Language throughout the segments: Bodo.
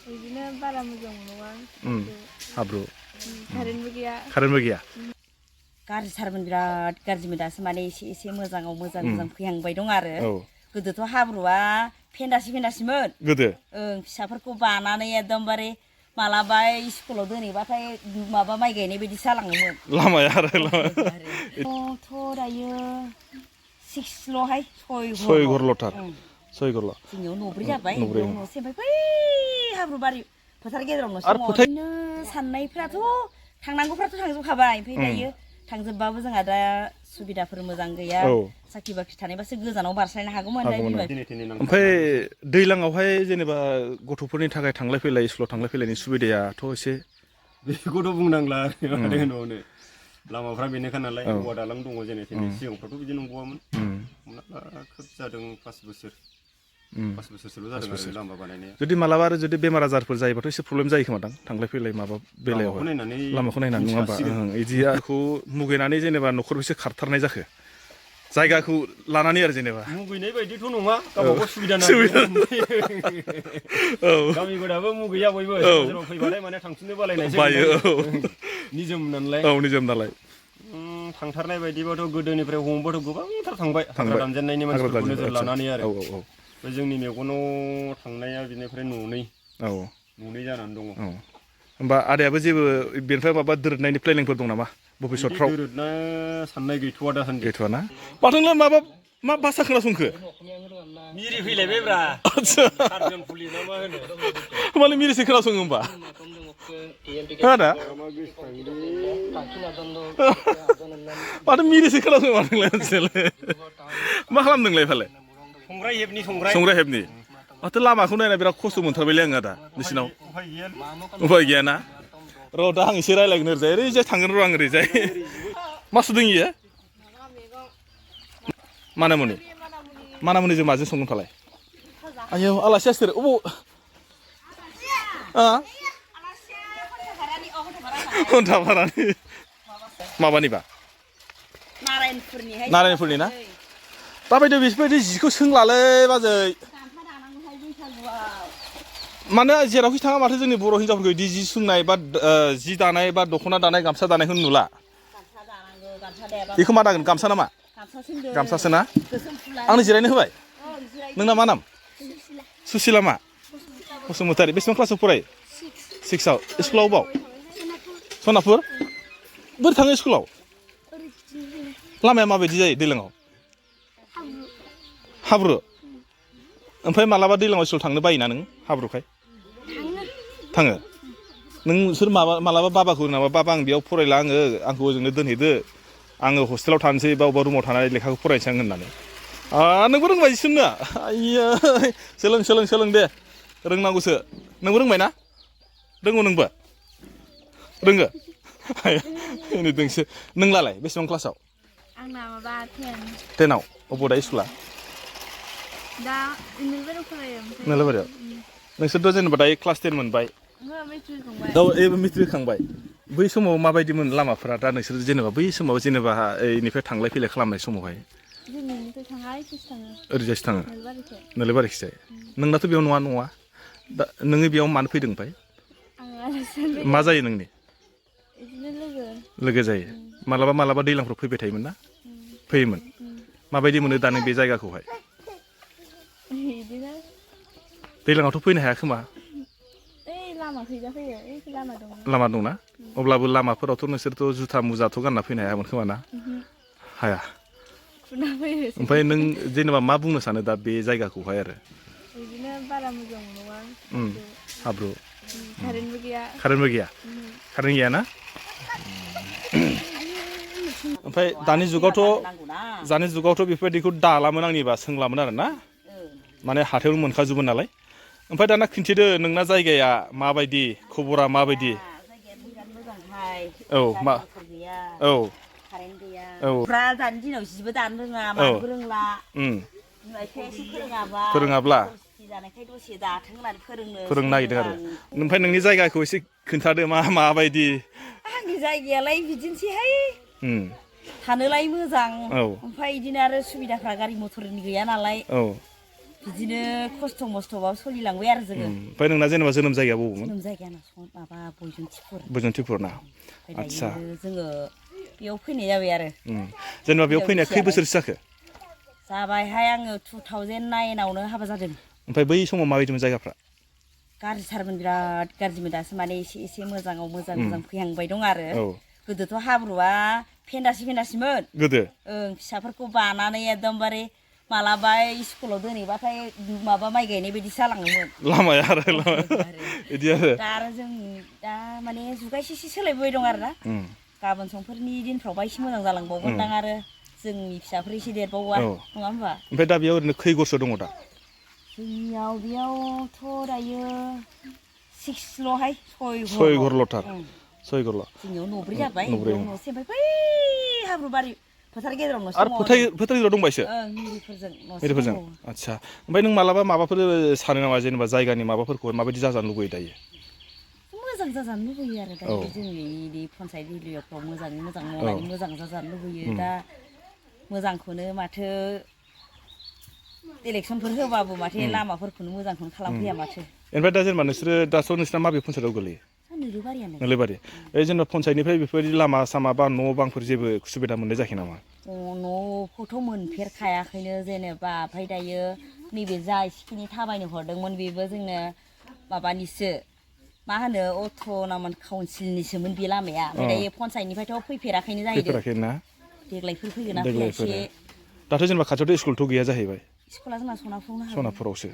बिदिनो बारा मोजां नङा हाब्रु कारेन्टबो गैया गाज्रिथारमोन बिराद गाज्रिमोन दासो माने एसे मोजाङाव मोजां फैहांबाय दं आरो गोदोथ' हाब्रुआ फेन्दासिमोन गोदो फिसाफोरखौ बानानै एकदमबारे मालाबा स्कुलाव दोनहैबाथाय माबा माइ गायनाय बायदि जालाङोमोन लामाया आरो थ' दायो 6ल'हाय 6 घरल'थार 6 घरल' जोंनियाव न'ब्रै जाबाय बेयाव न'से ओमफ्राय बै हाब्रुबारि फोथार गेजेराव न'से बिदिनो साननायफ्राथ' थांनांगौफ्राथ' थांजोबखाबाय ओमफ्राय दायो थांजोबबाबो जोंहा दा सुबिदाफोर मोजां गैया साख्रि बाख्रि थानायबासो गोजानाव बारस्लायनो हागौमोन ओमफ्राय दैलाङावहाय जेनेबा गथ'फोरनि थाखाय थांलाय फैलाय स्कुलाव थांलाय फैलायनि सुबिदायाथ' एसे बेखौथ' बुंनांला न'आवनो लामाफ्रा बेनोखा नालाय औवा दालां दङ जेने थेने सिगांफ्रावथ' बिदि नंबावामोन खोब जादों 5 बोसोरसोल' जादों आरो लामा बानायनाया जुदि मालाबा आरो जुदि बेमार आजारफोर जायोबाथ' एसे प्रब्लेम जायो खोमा दां थांलाय फैलाय माबा बेलायाव लामाखौ नायनानै नङा होमबा इदिखौ मुगैनानै जेनेबा न'खरबेसे खारथारनाय जाखो जायगाखौ लानानै आरो जेनेबा मुगैनाय बायदिथ' नङा गावबागाव सुबिदा नालाय गामिफोराबो मुगैया बयबो जेराव फैबाथाय माने थांफिननो बालायनायसो बायो निजोम नालाय निजोम नालाय थांथारनाय बायदिबाथ' गोदोनिफ्राय हमबाथ' गोबांथार थांबाय हाग्रा दानजेननायनि मानसिफोरखौ नोजोर लानानै आरो जोंनि मेगनाव थांनाया बिनिफ्राय न'नै जानानै दङ होमबा आदायाबो जेबो बेनिफ्राय माबा दोरोदनायनि प्लेनिंफोर दं नामा भबिसतफ्राव दोरोदना साननाय गैथ'वा दासान्दि गैथ'वाना माथोलाय माबा मा भाषा खोनासंखो मिरि फैलायबाय ब्रा सार्जन फुलि ना मा होनो माने मिरिसो खोनासङो होमबा आदा माथो मिरिसो खोनासङो माथोलाय मा खालामदोंलाय फालाय संग्राय हेबनि माथो लामाखौ नायना बिराद खस्थ' मोनथारबायलै आङो दा नोंसिनाव उफाय गैयाना र' दा आं एसे रायलायगोन ओरैजाय ओरैजाय थांगोन र' आं ओरैजाय मा सुदों इयो मानामुनिजों माजों संगोन फालाय आयौ आलासि सोर अबाव हन्थापारानि माबानिबा नारायणपुरनि ना दाबायदियाव बेफोरबायदि जिखौ सोंलालै बाजै माने जेरावखि थाङा माथो जोंनि बर' हिन्जावफोरखौ बिदि जि सोंनाय बा जि दानाय बा दख'ना दानाय गामसा दानायखौ नुला बेखौ मा दागोन गामसा नामा गामसासो ना आंनो जिरायनो होबाय नोंना मा नाम सुसिला मा बसुमतारी बेसेबां क्लासाव फरायो 6आव स्कुलाव बाव सनापुर बोरै थाङो स्कुलाव लामाया माबायदि जायो दैलाङाव हाब्रु ओमफ्राय मालाबा दैलाङाव स्कुल थांनो बायोना नों हाब्रुखाय थाङो नोंसोर मालाबा बाबाखौ नामा बाबा आं बेयाव फरायला आंखौ ओजोंनो दोनहैदो आङो हस्टेलाव थानोसै बा अबेबा रुमाव थानानै लेखाखौ फरायनोसै आं होननानै नोंबो रोंबाय सोंनो आइयै सोलों दे रोंनांगौसो नोंबो रोंबाय ना रोंगौ नोंबो रोङो दोंसो नोंलाय बेसेबां क्लासाव आंना माबा 10आव अबाव दायो स्कुला दा नोलबारियाव फरायो नोलबारियाव नोंसोरथ' जेनेबा दायो क्लास 10 मोनबाय मेट्रिक होखांबाय बै समाव माबायदिमोन लामाफोरा दा नोंसोर जेनेबा बै समाव जेनेबा बेनिफ्राय थांलाय फैलाय खालामनाय समावहाय ओरैजायसो थाङो नोलोबारिखिजाय नोंनाथ' बेयाव नङा दा नोङो बेयाव मानो फैदों ओमफ्राय मा जायो नोंनि लोगो जायो मालाबा दैलांफ्राव फैबाय थायोमोन ना फैयोमोन माबायदि मोनो दा नों बे जायगाखौहाय दैलाङावथ' फैनो हाया खोमा लामा दंना अब्लाबो लामाफोरावथ' नोंसोरथ' जुथा मुजाथ' गानना फैनो हायामोन खोमा ना हाया ओमफ्राय नों जेनेबा मा बुंनो सानो दा बे जायगाखौहाय आरो बिदिनो बारा मोजां नङा हाब्रु कारेन्टबो गैया कारेन्ट गैया ना ओमफ्राय दानि जुगावथ' बेफोरबायदिखौ दालामोन आंनिबा सोंलामोन आरो ना माने हाथायावनो मोनखाजोबो नालाय ओमफ्राय दाना खिन्थिदो नोंना जायगाया माबायदि खबरा माबायदि दानि दिनाव जिबो दानो रोङा मानोबो रोंला बिमा बिफाया एसे फोरोङाब्ला जानायखाय दसे दाथों होननानै फोरोंनो नागिरदों आरो ओमफ्राय नोंनि जायगाखौ एसे खोन्थादो माबायदि आंनि जायगायालाय बिदिनोसैहाय थानोलाय मोजां ओमफ्राय बिदिनो आरो सुबिदाफ्रा गारि मथरनि गैया नालाय बिदिनो खस्थ' मस्थ'बाबो सोलिलांबाय आरो जोङो ओमफ्राय नोंना जेनेबा जोनोम जायगाया बबेमोन जोनोम जायगाया माबा बयजोंथिफुर बयजोंथिफुर ना आदसा जोङो बेयाव फैनाय जाबाय आरो जेनेबा बेयाव फैनाया खै बोसोरसो जाखो जाबायहाय आङो 2009आवनो हाबा जादों ओमफ्राय बै समाव माबायदिमोन जायगाफ्रा गाज्रिथारमोन बिराद गाज्रिमोन दासो माने एसे मोजाङाव मोजां फैहांबाय दं आरो गोदोथ' हाब्रुआ फेन्दासिमोन गोदो ओं फिसाफोरखौ बानानै एकदमबारे मालाबा स्कुलाव दोनहैबाथाय माबा माइ गायनाय बायदि जालाङोमोन लामाया आरो बिदि आरो दा आरो जों दा माने जुगा एसे सोलायबोबाय दं आरो ना गाबोन समफोरनि दिनफ्रावबा एसे मोजां जालांबावगोन दां आरो जोंनि फिसाफोर एसे देरबावबा नङा होमबा ओमफ्राय दा बेयाव ओरैनो खै गरसो दङ दा जोंनियाव बेयावथ' दायो 6ल'हाय 6 घरल'थार 6 घरल' जोंनियाव न'ब्रै जाबाय बेयाव न'से ओमफ्राय बै हाब्रुबारि फोथार गेजेराव न'से आरो फोथार गेजेराव दंबायसो मिरिफोरजों आदसा ओमफ्राय नों मालाबा माबाफोर सानो नामा जेनेबा जायगानि माबाफोरखौ माबायदि जाजानो लुबैयो दायो मोजां जाजानो लुबैयो आरो दायो जोंनि पन्सायत एरियाफ्राव मोजाङै मोजां मावनानै मोजां जाजानो लुबैयो दा मोजांखौनो माथो इलेक्सनफोर होबाबो माथो लामाफोरखौनो मोजांखौनो खालामफैया माथो ओमफ्राय दा जेनेबा दाथ' नोंसिना माबे पन्सायतआव गोलैयो नोलोबारि जेनेबा पन्सायतनिफ्राय बेफोरबायदि लामा सामा बा न' बांफोर जेबो सुबिदा मोननाय जायाखै नामा न'खौथ' मोनफेरखायाखैनो जेनेबा ओमफ्राय दायो नैबे जा एसेखिनि थाबायनो हरदोंमोन बेबो जोंनो माबानिसो मा होनो अट'न'मास काउन्सिलनिसोमोन बे लामाया ओमफ्राय दायो पन्सायतनिफ्रायथ' फैफेराखैनो जाहैदों देग्लायफोर फैगोन ना फैया एसे दाथ' जेनेबा खाथियावथ' स्कुलथ' गैया जाहैबाय स्कुला जोंना सनापुरावसो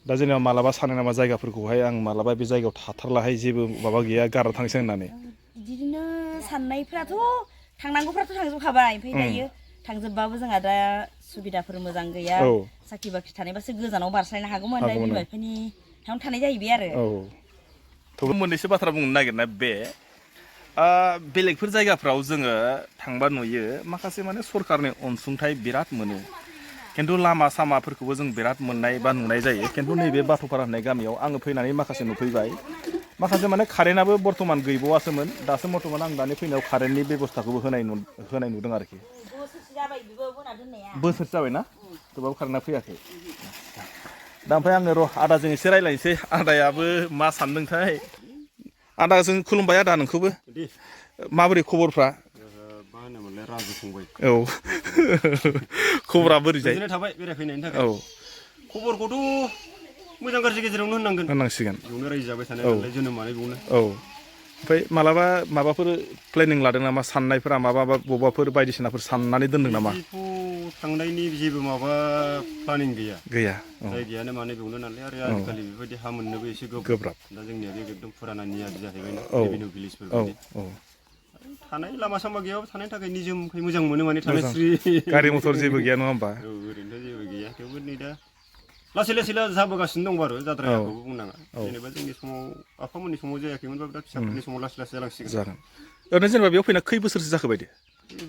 दा जेनेबा मालाबा सानो नामा जायगाफोरखौहाय आं मालाबा बे जायगायाव थाथारलाहाय जेबो माबा गैया गारना थांसै होननानै बिदिनो साननायफ्राथ' थांनांगौफ्राथ' थांजोबखाबाय ओमफ्राय दायो थांजोबबाबो जोंहा दा सुबिदाफोर मोजां गैया साख्रि बाख्रि थानायबासो गोजानाव बारस्लायनो हागौमोन दा बिमा बिफानि थायावनो थानाय जाहैबाय आरो थेवबो मोननैसो बाथ्रा बुंनो नागिरनाय बे बेलेगफोर जायगाफ्राव जोङो थांबा नुयो माखासे माने सरकारनि अनसुंथाइ बिराद मोनो खिन्थु लामा सामाफोरखौबो जों बिराद मोननाय बा नुनाय जायो खिन्थु नैबे बाथ'पारा होननाय गामियाव आङो फैनानै माखासे नुफैबाय माखासे माने कारेन्टआबो बर्थमान गैबावासोमोन दासो बर्थमान आं दानि फैनायाव कारेन्टनि बेबस्थाखौबो होनाय नुदों आरोखि बोसोरसे जाबाय ना थेवबाबो कारेन्टआ फैयाखै दा ओमफ्राय आङो र' आदाजों एसे रायज्लायनोसै आदायाबो मा सानदोंथाय आदाजों खुलुमबाय आदा नोंखौबो माबोरै खबरफ्रा मा होनोमोनलाय राजु फंबाय खबरा बोरै जायो गोजोननाय थाबाय बेरायफैनायनि थाखाय खबरखौथ' मोजां गाज्रि गेजेरावनो होननांसिगोन बेयावनो रायजो जाबाय थानाय नालाय जोनोमानो बेयावनो ओमफ्राय मालाबा माबाफोर प्लेनिं लादों नामा साननायफोरा माबा बबावबाफोर बायदिसिनाफोर साननानै दोनदों नामा थांनायनि जेबो माबा प्लानिं गैया जायगायानो माने बेयावनो नालाय आरो आजिखालि बेबायदि हा मोननोबो एसे गोब्राब दा जोंनिया बे एकदम फुराना नियादि जाहैबायना रेभिनिउ भिलेजफोर बायदि थानाय लामा सामा गैयाबाबो थानायनि थाखाय निजोमखाय मोजां मोनो माने थानो स्रि गारि मथर जेबो गैया नङा होमबा ओरैनोथ' जेबो गैया थेवबो नै दा लासै लासै जाबोगासिनो दं बारु जाद्रायाखौबो बुंनाङा जेनेबा जोंनि समाव आफामोननि समाव जायाखैमोनबाबो दा फिसाफोरनि समाव लासै लासै जालांसिगोन ओरैनो जेनेबा बेयाव फैना खै बोसोरसो जाखो बायदि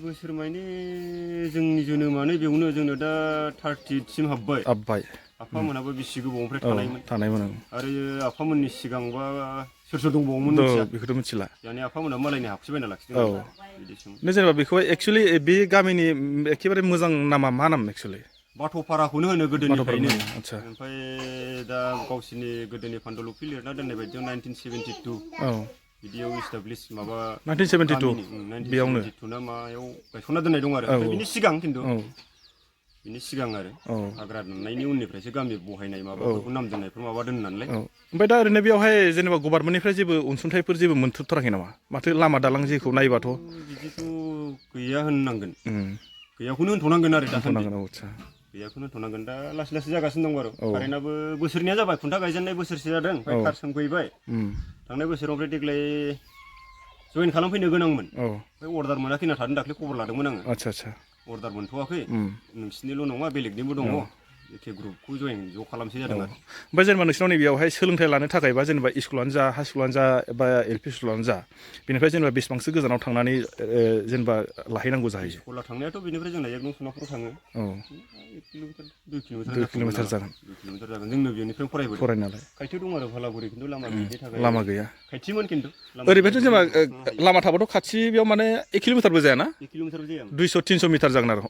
बोसोर माने जोंनि जोनोमानो बेयावनो जोंनो दा 38सिम हाबबाय आफामोनाबो बेसे गोबावनिफ्राय थानायमोन आरो आफामोननि सिगांबा सोर दंबावोमोन बेखौथ' मिथिला दानि आफामोना मालायनि हाखौसो बायना लाखिदों जेनेबा बेखौ एक्सुवेलि बे गामिनि एखेबारे मोजां नामा मा नाम एक्सुवेलि बाथ'पाराखौनो होनो गोदोनिफ्रायनो ओमफ्राय दा गावसिनि गोदोनि पान्डुलिपि लिरना दोननाय बायदियाव 1972 बिदियाव इस्टाब्लिस माबा 1972 बेयावनो ना मायाव गायसनना दोननाय दं आरो बिनि सिगां खिन्थु बिनि सिगां आरो हाग्रा दाननायनि उननिफ्रायसो गामि बहायनाय माबाफोरखौ नाम दोननायफोर माबा दोनो नालाय ओमफ्राय दा ओरैनो बेयावहाय जेनेबा गभार्नमेन्टनिफ्राय जेबो अनसुंथाइफोर जेबो मोनथ'थाराखै नामा माथो लामा दालां जेखौ नायबाथ' बिदिथ' गैया होननांगोन गैयाखौनो होनथ'नांगोन आरो दासान्दि गैयाखौनो होनथ'नांगोन दा लासै लासै जागासिनो दं आरो कारेन्टआबो बोसोरनिया जाबाय खुन्था गायजेननाय बोसोरसे जादों ओमफ्राय थार सोमफैबाय थांनाय बोसोराव ओमफ्राय देग्लाय जइन खालामफैनो गोनांमोन ओमफ्राय अर्डार मोनाखै होनना थादों दाख्लै खबर लादोंमोन आङो अर्डार मोनथ'वाखै नोंसिनिल' नङा बेलेगनिबो दङ एखे ग्रुपखौ ज' खालामसै जादों आरो ओमफ्राय जेनेबा नोंसिनाव नैबेयावहाय सोलोंथाइ लानो थाखाय बा जेनेबा स्कुलानो जा हाइ स्कुलानो जा एबा एल पि स्कुलानो जा बेनिफ्राय जेनेबा बेसेबांसो गोजानाव थांनानै जेनेबा लाहैनांगौ जाहैयो स्कुलाव थांनायाथ' बेनिफ्राय जोंना एक नं सनाफोराव थाङो 2 किल'मिटार जागोन जोंनो बेनिफ्राय फरायबोदों नालाय खाथियाव दं आरो भालागुरि खिन्थु लामा गैयिनि थाखाय लामा गैया खाथिमोन खिन्थु ओरैबायथ' जेनेबा लामा थाबाथ' खाथि बेयाव माने 1 किल'मिटारबो जायाना 1 किल'मिटारबो जाया 200-300 मिटार जागोन आरो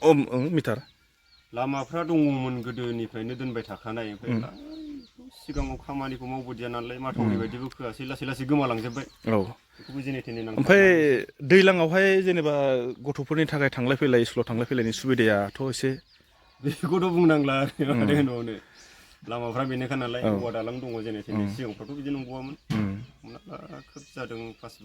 मिटार लामाफ्रा दङमोन गोदोनिफ्रायनो दोनबाय थाखानाय ओमफ्राय सिगाङाव खामानिखौ मावबोदिया नालाय माथावरि बायदिबो खोआसै लासै लासै गोमालांजोब्बाय औ बेखौबो जेने थेने ओमफ्राय दैलाङावहाय जेनेबा गथ'फोरनि थाखाय थांलाय फैलाय स्कुलाव थांलाय फैलायनि सुबिदायाथ' एसे बेखौथ' बुंनांला माथो होनबावनो लामाफ्रा बेनोखा नालाय औवा दालां दङ जेने थेने सिगांफ्रावथ' बिदि नंबावामोन हमना ला खोब जादों 5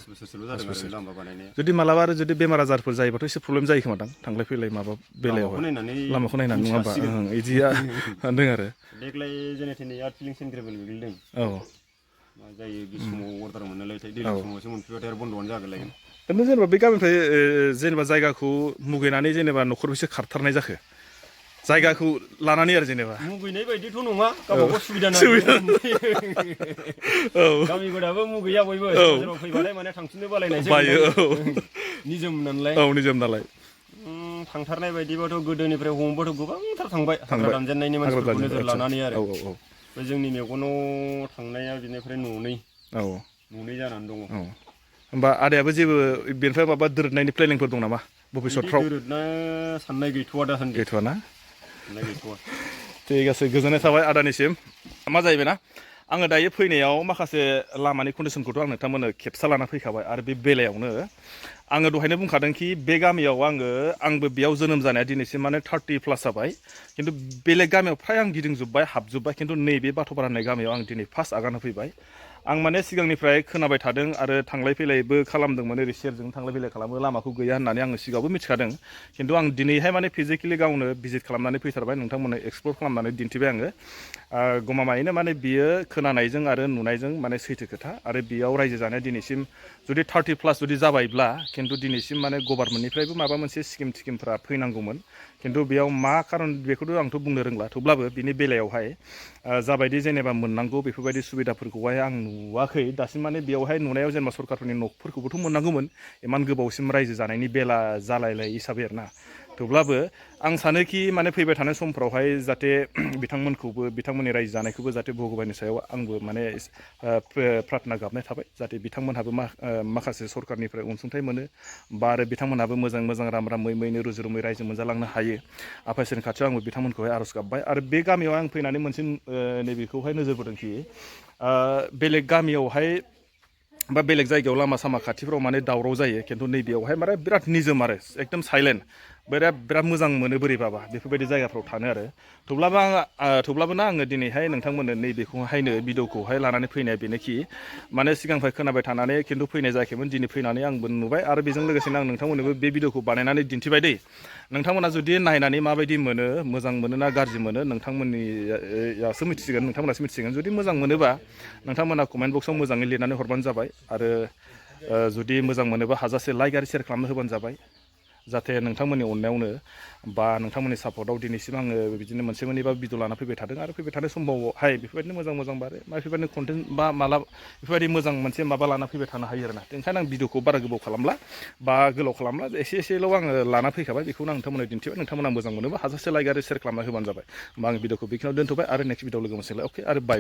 बोसोरसोल' जादों आरो लामा बानायनाया जुदि मालाबा आरो जुदि बेमार आजारफोर जायोबाथ' एसे प्रब्लेम जायो खोमा दां थांलाय फैलाय माबा बेलायाव लामाखौ नायनानै नङा होमबा इदिया होनदों आरो देग्लाय जेने थेने आर्ट फिलिं सेन्ट्रेबल गोग्लैदों औ मा जायो बे समाव अर्डार मोननायलायथाय दैज्लां समावसो मोनफैबाथाय आरो बन्द'आनो जागोनलायगोन ओरैनो जेनेबा बे गामिनिफ्राय जेनेबा जायगाखौ मुगैनानै जेनेबा न'खरबेसे खारथारनाय जाखो जायगाखौ लानानै आरो जेनेबा मुगैनाय बायदिथ' नङा गावबागाव सुबिदा नागिरो गामिफोराबो मुगैया बयबो जेराव फैबाथाय माने थांफिननो बालायनायसो निजोम नालाय थांथारनाय बायदिबाथ' गोदोनिफ्राय हमबाथ' गोबांथार थांबाय हाग्रा दानजेननायनि मानसिफोरखौ नोजोर लानानै आरो जोंनि मेगनाव थांनाया बिनिफ्राय न'नै जानानै दङ होमबा आदायाबो जेबो बेनिफ्राय माबा दोरोदनायनि प्लेनिंफोर दं नामा भबिसतफ्राव दोरोदना साननाय गैथ'वा दासान्दि गैथ'वा ठीक আছে गोजोननाय थाबाय आदानिसिम मा जाहैबायना आङो दायो फैनायाव माखासे लामानि कन्डिसनखौथ' आं नोंथांमोननो खेबसा लाना फैखाबाय आरो बे बेलायावनो आङो दहायनो बुंखादोंखि बे गामियाव आंबो बेयाव जोनोम जानाया दिनैसिम माने 30+ जाबाय खिन्थु बेलेग गामियाव फ्राय आं गिदिंजोब्बाय हाबजोब्बाय खिन्थु नैबे बाथ'पारा होननाय गामियाव आं दिनै फार्स्ट आगान होफैबाय आं माने सिगांनिफ्राय खोनाबाय थादों आरो थांलाय फैलायबो खालामदोंमोन ओरै सेरजों थांलाय फैलाय खालामो लामाखौ गैया होननानै आङो सिगाङावबो मिथिखादों खिन्थु आं दिनैहाय माने फिजिकेलि गावनो भिजिट खालामनानै फैथारबाय नोंथांमोननो एक्सप्लर खालामनानै दिन्थिबाय आङो गमामायैनो माने बियो खोनानायजों आरो नुनायजों माने सैथो खोथा आरो बेयाव रायजो जानाया दिनैसिम जुदि 30+ जुदि जाबायब्ला खिन्थु दिनैसिम माने गभर्नमेन्टनिफ्रायबो माबा मोनसे स्किमफ्रा फैनांगौमोन खिन्थु बेयाव मा खारन बेखौथ' आंथ' बुंनो रोंला थेवब्लाबो बिनि बेलायावहाय जाबायदि जेनेबा मोननांगौ बेफोरबायदि सुबिदाफोरखौहाय आं नुवाखै दासिम माने बेयावहाय नुनायाव जेनेबा सरकारफोरनि न'फोरखौबोथ' मोननांगौमोन इमान गोबावसिम रायजो जानायनि बेला जालायलाय हिसाबै आरोना थेवब्लाबो आं सानोखि माने फैबाय थानाय समफ्रावहाय जाहाथे बिथांमोनखौबो बिथांमोननि रायजो जानायखौबो जाहाथे भगबाननि सायाव आंबो माने प्रार्थना गाबनाय थाबाय जाहाथे बिथांमोनहाबो माखासे सरकारनिफ्राय अनसुंथाइ मोनो बा आरो बिथांमोनहाबो मोजां राम मैनो रुजु रुमै रायजो मोनजालांनो हायो आफा इसोरनि खाथियाव आंबो बिथांमोनखौहाय आर'ज गाबबाय आरो बे गामियाव आं फैनानै मोनसे नैबेखौहाय नोजोर बोदोंखि बेलेग गामियावहाय बा बेलेग जायगायाव लामा सामा खाथिफ्राव माने दावराव जायो खिन्थु नैबेयावहाय माने बिराद निजोम आरो एकदम साइलेन्ट बिराद मोजां मोनो बोरैबाबा बेफोरबायदि जायगाफ्राव थानो आरो थेवब्लाबो ना आङो दिनैहाय नोंथांमोननो नैबेखौहायनो भिडिअखौहाय लानानै फैनाया बेनोखि माने सिगांनिफ्राय खोनाबाय थानानै खिन्थु फैनाय जायाखैमोन दिनै फैनानै आंबो नुबाय आरो बेजों लोगोसेनो आं नोंथांमोननोबो बे भिडिअखौ बानायनानै दिन्थिबाय दै नोंथांमोना जुदि नायनानै माबायदि मोनो मोजां मोनो ना गाज्रि मोनो नोंथांमोननियासो मिथिसिगोन जुदि मोजां मोनोबा नोंथांमोना कमेन्ट बक्सआव मोजाङै लिरनानै हरबानो जाबाय आरो जुदि मोजां मोनोबा हाजासे लाइक आरो शेयार खालामना होबानो जाबाय जाहाथे नोंथांमोननि अननायावनो बा नोंथांमोननि सापर्टआव दिनैसिम आङो बिदिनो मोनसे मोननैबा भिडिअ लाना फैबाय थादों आरो फैबाय थानाय समावहाय बेफोरबायदिनो मोजां बारो बेफोरबायदिनो कन्टेन्ट बा मालाबा बेफोरबायदि मोजां मोनसे माबा लाना फैबाय थानो हायो आरोना ओंखायनो आं भिडिअखौ बारा गोबाव खालामला बा गोलाव खालामला एसेल' आङो लाना फैखाबाय बेखौनो आं नोंथांमोननो दिन्थिबाय नोंथांमोना मोजां मोनोबा हाजासे लाइक आरो शेयार खालामना होबानो जाबाय होमबा आं भिडिअखौ बेखिनियाव दोनथ'बाय आरो नेक्स्ट भिडिअ लोगो मोनसेलाय अके आरो बाय